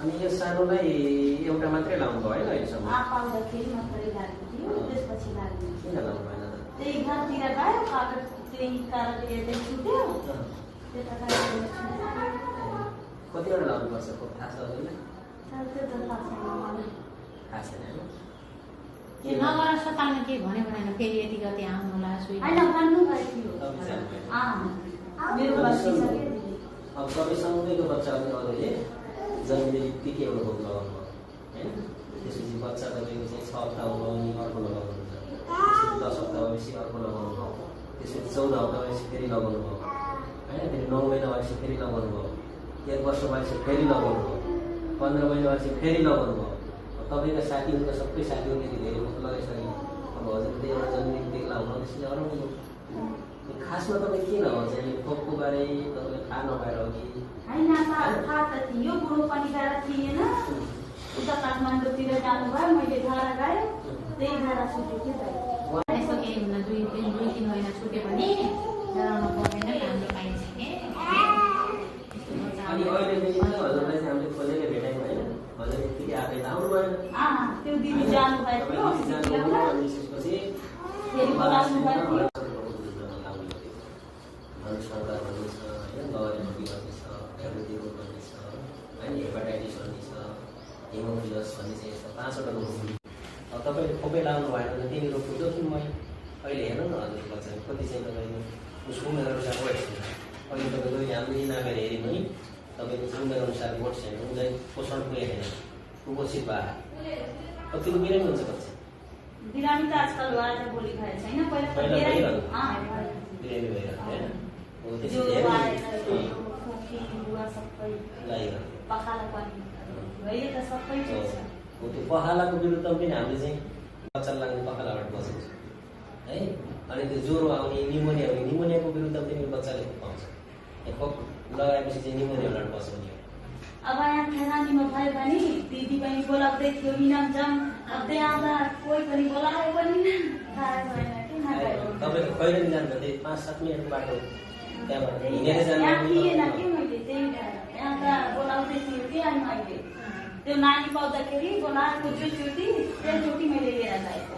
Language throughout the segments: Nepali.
अनि यो सानोलाई एउटा मात्रै लाउनु भयो होइन अहिलेसम्म? पाउँदाखेरि मात्रै लागेको थियो, त्यसपछि लाग्यो। किन लाउनु भएन त? त्यही घरतिर गयो, कागज त्यही कारणले चाहिँ छुट्यो। त्यता कारणले कतिवटा लाउनुपर्छ खोप थाहा छ हजुरलाई? त्यो त थाहा छैन मलाई। थाहा छैन होइन? के नगर सताउनु के भन्यो भनेन, फेरि यति गति आउनु होला सुई होइन भन्नुभएको थियो। मेरो बसिसक्यो। अब तपाईँसँगैको बच्चाहरू अरूले जन्मिने बित्तिकै एउटा खोप लगाउनु भयो होइन? त्यसपछि बच्चा तपाईँको चाहिँ 6 हप्ता लगाउने अर्को लगाउनुहुन्छ, त्यसपछि 10 हप्ता भएपछि अर्को लगाउनु भयो, त्यसपछि 14 हप्ता भएपछि फेरि लगाउनु भयो होइन? फेरि 9 महिना भएपछि फेरि लगाउनु भयो, 1 वर्ष भएपछि फेरि लगाउनु भयो, 15 महिना भएपछि फेरि लगाउनु भयो। तपाईँका साथीहरूका सबै साथीहरूले धेरै खोप लगाइसक्यो। अब हजुरले एउटा जन्मिने बित्तिकै लाउनु त्यसले हराउनु। खासमा तपाईँ किन भन्छ यो खोपको बारे तपाईँलाई थाहा नभएर हो कि? होइन थाहा त थियो, बुढो पनि गएर थिएन। उता काठमाडौँतिर जानुभयो, मैले घर गएँ, त्यही भएर छुट्यो कि यसो केही हुन 2-3 महिना छुट्यो भने गराउनु पर्दैन, राम्रो पाइन्छ के। अनि अहिले देखि हजुरलाई चाहिँ हामीले खोजेर भेटायौँ होइन? हजुर यतिकै आफै आउनु भएन। त्यो दिदी जानुभएको थियो, त्यसपछि फेरि बोलाउनु भएको थियो। अनुसन्धान भन्ने छ होइन, गौरवी भन्ने छ, प्रकृति रोग भन्ने छ होइन, हेपाटाइटिस भन्ने छ, हिमोफिलस भन्ने चाहिँ यस्तो 5वटा रोग। अब तपाईँले खोपै लाउनु भएन भने तिनी रोगको जोखिममै अहिले हेर्नु न हजुरको बच्चाले कति चाहिँ तपाईँको उसको उमेरअनुसार वेट छैन। अहिले तपाईँको हामीले नापेर हेऱ्यौँ भने तपाईँको चाहिँ उमेरअनुसार वेट छैन, उसलाई पोषण पुगेको छैन, कुपोषित भएर कतिको बिरामी हुन्छ बच्चा? बिरामी त आजकल आज भोलि भएको छैन, पहिला बिरामी भइरहेको होइन? त्यो पखालाको विरुद्ध पनि हामीले चाहिँ बच्चालाई लाग्ने पखालाबाट बचाउँछ है। अनि त्यो ज्वरो आउने, निमोनिया आउने, निमोनियाको विरुद्ध पनि बच्चाले पाउँछ। खोप लगाएपछि चाहिँ निमोनियाबाट बचाउने हो। अब यहाँ खेलानीमा भयो भने दिदी पनि बोलाउँदै थियो, मिनाम जाउँ, अब त्यहाँ आउँदा कोही पनि बोलायो पनि तपाईँको कहिले नि जान्छ त्यही 5-7 मिनटको बाटो त्यहाँबाट हिँडेर थिएन जानु। कि मैले त्यही यहाँ त बोलाउँदै थियो कि अनि मैले त्यो नानी पाउँदाखेरि बोलाएको चोटि त्यहाँचोटि मैले लिएर गएको।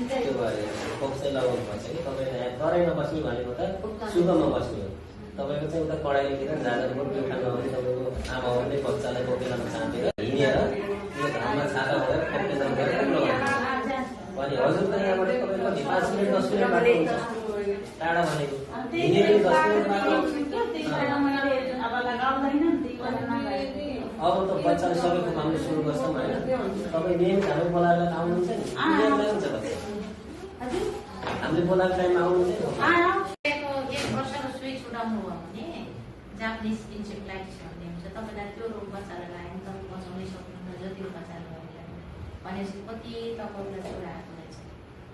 त्यो भएर खोप चाहिँ लगाउनु पर्छ कि तपाईँले यहाँ तराई नबस्ने भनेको त सुगममा बस्ने हो। तपाईँको चाहिँ उता कडाइतिर जाँदाको एउटा नभने तपाईँको आमाहरूले बच्चालाई बोकेर चाहँदैन हिँडेर त्यो घाममा छाता भएर कम्पिजन गरेर लगाउनु। अनि हजुर त यहाँबाट तपाईँको 5 मिनट 10 मिनट बाटो हुन्छ टाढा भनेको हिँडेर 10 मिनट बाटो। अब त बच्चाले सबै कुरो हामीले सुरु गर्छौँ होइन? तपाईँ मेन हामी बोलाएर आउनुहुन्छ नि, हुन्छ बच्चा हामीले बोलाएको टाइममा आउनुहुन्छ नि। 1 वर्षको सुई छुटाउनु भयो भने जापानिज इन्सेफ्लाइटिस भन्ने हुन्छ, तपाईँलाई त्यो रोग बच्चालाई लाग्यो भने तपाईँ बचाउनै सक्नुहुन्छ जतिको बच्चाले भयो भनेपछि कति तपाईँलाई छोराएको रहेछ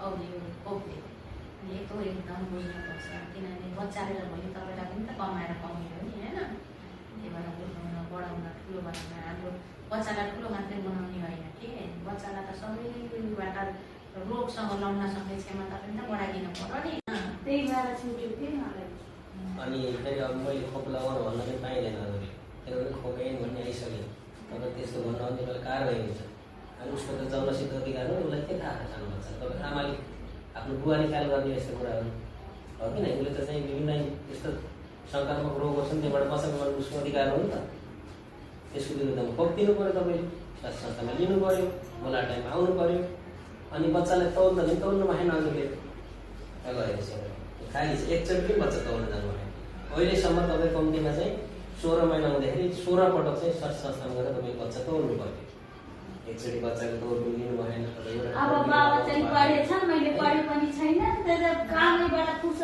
औले खोपले। यो एकदम बुझ्नुपर्छ, किनभने बच्चाले भोलि तपाईँलाई पनि त कमाएर कमायो नि होइन? त्यही भएर बुझाउन बढाउन ठुलो बनाउन, हाम्रो बच्चालाई ठुलो मात्रै बनाउने होइन कि बच्चालाई त सबैबाट रोगसँग लड्न सक्ने क्षमता पनि त बढाइदिनु पर्यो नि। त्यही भएर छुट्यो कि मलाई। अनि फेरि अब मैले खोप लगाउनु भन्न पनि पाइँदैन हजुरले, किनभने खोप ऐन भन्ने आइसक्यो। तपाईँ त्यस्तो भन्न भने तपाईँलाई कारवाही हुन्छ। अनि उसको त जन्मसिद्ध अधिकार हो, उसलाई के थाहा सानो बच्चा? तपाईँ आमाले आफ्नो बुवाले ख्याल गर्ने यस्तो कुराहरू हो किन? उसले त चाहिँ विभिन्न यस्तो सङ्क्रामक रोगहरू छन् त्यहाँबाट बचाउनु गर्नु उसको अधिकार हो नि त। त्यसको विरुद्धमा खोप दिनु पऱ्यो, तपाईँले स्वास्थ्य संस्थामा लिनु पऱ्यो, बोलाएको टाइममा आउनु पऱ्यो। अनि बच्चालाई तौल्दा पनि तौल्नु भएन हजुरले लगाएपछि खालि चाहिँ एकचोटि पनि बच्चा तौल्न जानु भएन। अहिलेसम्म तपाईँ कम्तीमा चाहिँ 16 महिना हुँदाखेरि 16 पटक चाहिँ स्वास्थ्य संस्थामा गएर तपाईँ बच्चा तौल्नु पऱ्यो। एकचोटि बच्चाको तौल्नु लिनु भएन। अब बाबा चाहिँ पढेछ, मैले पढे पनि छैन, कामैबाट फुर्सद